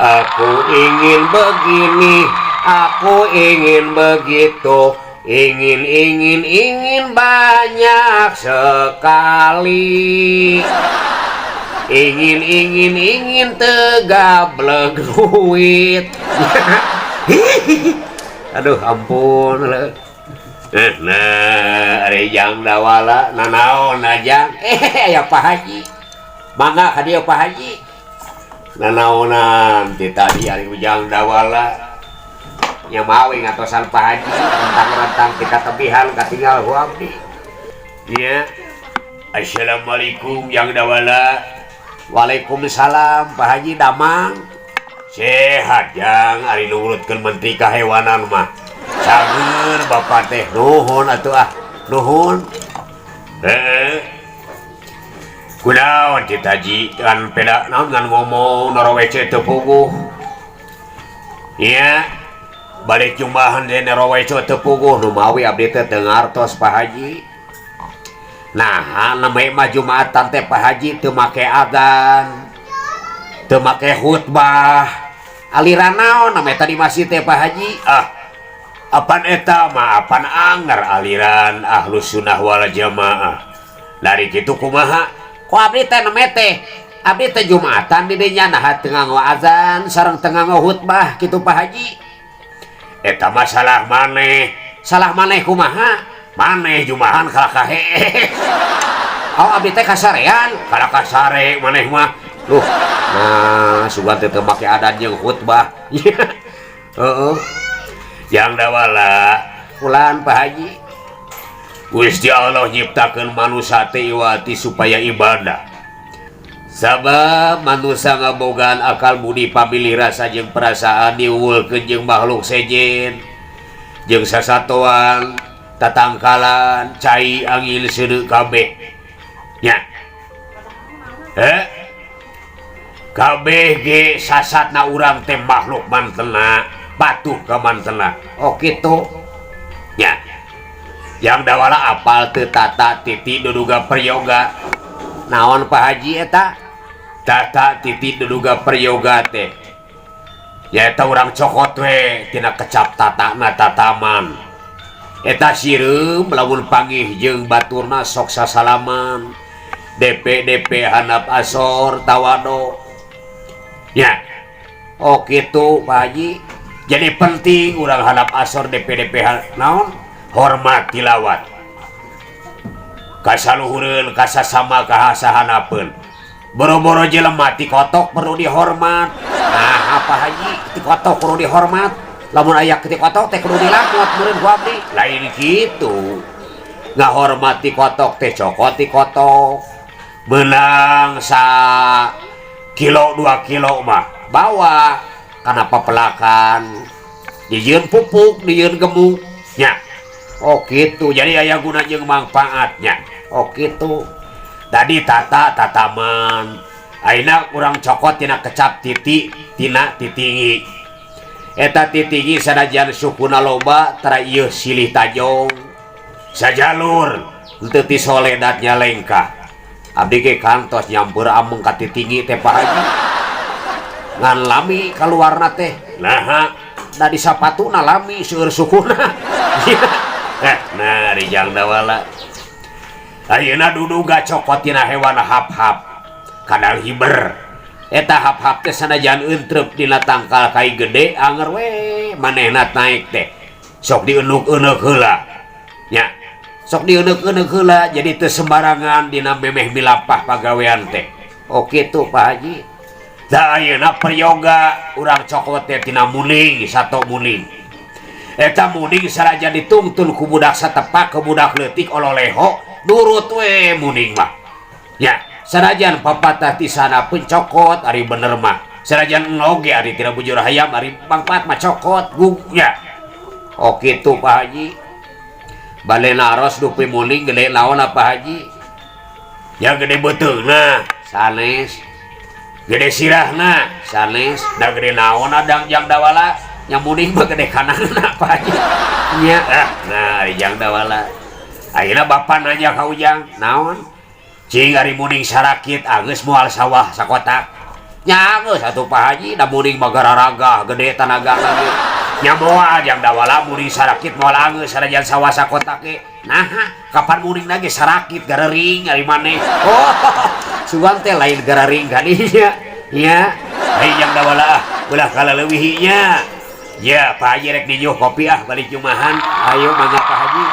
Aku ingin begini, aku ingin begitu, ingin, ingin, ingin banyak sekali. Ingin, ingin, ingin tegablek duit. Aduh, ampun. Nah, ari Jang Dawala nanaon aja? Eh, aya Pak Haji. Mangga ka dieu, Pak Haji. Nanaonan ti tadi ari Ujang Dawala? Nya mawi ngatosan Pak Haji, rentang-rentang ti katebihan katinggal ku abdi. Nya. Assalamualaikum, Jang Dawala. Waalaikumsalam, Pak Haji, damang? Sehat, Jang. Ari nurutkeun Menteri Kahewanan mah. Cager Bapak teh, nuhun atuh ah. Nuhun. Heeh. Kunaon ti taji kan peda naon ngan ngomong narowece teu puguh? Iya. Balik jumbahan teh narowece teu puguh. Nu mawi abdi teh teu ngartos, Pak Haji. Nah, namanya mah Jumatan teh, Pak Haji, teu make adzan. Teu make khutbah. Aliran naon namanya tadi masjid teh, Pak Haji? Ah, apan eta mah apan anger aliran Ahlus Sunnah wal Jamaah. Dari kitu kumaha? Ku abdi teh neme teh. Abdi teh Jumatan di dinya, nah teu nganggo azan sareng teu nganggo khutbah kitu, Pak Haji. Eta masalah maneh. Salah maneh kumaha? Maneh jumahan kalah kahe. Oh, abdi teh kasarean, kalah kasare maneh mah. Duh, nah sugan teh teu make adan jeung khutbah. Heeh. Jang Dawala, kulan, Pak Haji. Gusti Allah nyiptakeun manusia teh iwati supaya ibadah. Sabab manusia ngabogaan akal budi, pamilih, rasa jeung perasaan, diwulkeun jeung makhluk sejen jeung sasatoan, tatangkalan, cai, angin, seuneu kabeh nya. Eh, kabeh ge sasatna urang teh makhluk mantena patuh ka mantena. Oh, kitu nya. Jang Dawala, apal teu tata titi duduga prayoga? Naon, Pak Haji, eta tata titi duduga prayoga teh? Nyaeta urang cokot we tina kecap tatana tataman. Eta sireum lamun panggih jeung baturna sok sasalaman, DP DP, handap asor, tawado nya. Oh, kitu, Pak Haji. Jadi penting urang handap asor, DP DP, naon, hormat tilawat kasaluhureun, kasasama, kahasahanapeun. Boro-boro jelema, ti kotok perlu dihormat. Nah, apa Haji, ti kotok perlu dihormat? Lamun aya ti kotok teh kudu dilakot meureun ku abdi. Lain kitu. Ngahormat ti kotok teh cokot ti kotok. Menang sa kilo 2 kilo mah bawa kana pepelakan, dijieun pupuk, dijieun gemuk nya. Oh, gitu. Jadi aya guna jeung manfaatnya. Oh, gitu. Tadi tata tataman. Ayeuna urang cokot tina kecap titi tina titingi. Eta titingi sanajan sukuna loba, tara ieu silih tajong sajalur, henteu ti soledatnya lengkah. Abdi ge kantos nyampeur ameng ka titingi teh, Pak Haji, ngan lami kaluarna teh. Naha? Da di sapatuna lami seueur sukuna. Eh, nah, Rijang Dawala. Ayeuna duduga cokot tina hewan hap-hap, kadal hiber. Eta hap-hap teh sanajan entrep dina tangkal kai gede, anger we manehna naik teh sok dienuk-eneuk heula nya, sok dienuk-eneuk heula. Jadi teu sembarangan dina memeh milapah pagawean teh. Oh, kitu, Pak Haji. Da ayeuna prayoga urang cokot teh tina muning, sato muning. Eta muning sanajan ditungtun ku budak satepak, ke budak leutik ololeho, nurut we muning mah nya. Sanajan papatah ti sana pun cokot. Ari bener mah sanajan oge ari tina bujur hayam, ari mangfaat mah cokot gugnya. Oh, kitu, Pak Haji. Bade naros, dupi muning gede naon, Pak Haji? Ya gede beuteungna? Sanes. Gede sirahna? Sanes. Da gede naon adang, Jang Dawala? Yang muning mah gede kananna, Pak Haji nya. Ah, nah, Jang Dawala, ayeuna bapak nanya ka Ujang. Naon? Cing, ari muning sarakit anggeus moal sawah sakotak? Nya geus atuh, Pak Haji, da muring mah gararagah gede tanagana ge. Nya moal, Jang Dawala, muring sarakit moal anggeus sanajan sawasa kotak ge. Naha kapan muring lagi sarakit garering ari maneh. Oh, sugan teh lain garering kadinya. Nya, ai Jang Dawala ah, ulah kalaleuwih nya. Ya, Pak Haji rek ninyuh kopi ah balik jumahan. Ayo mangga, Pak Haji.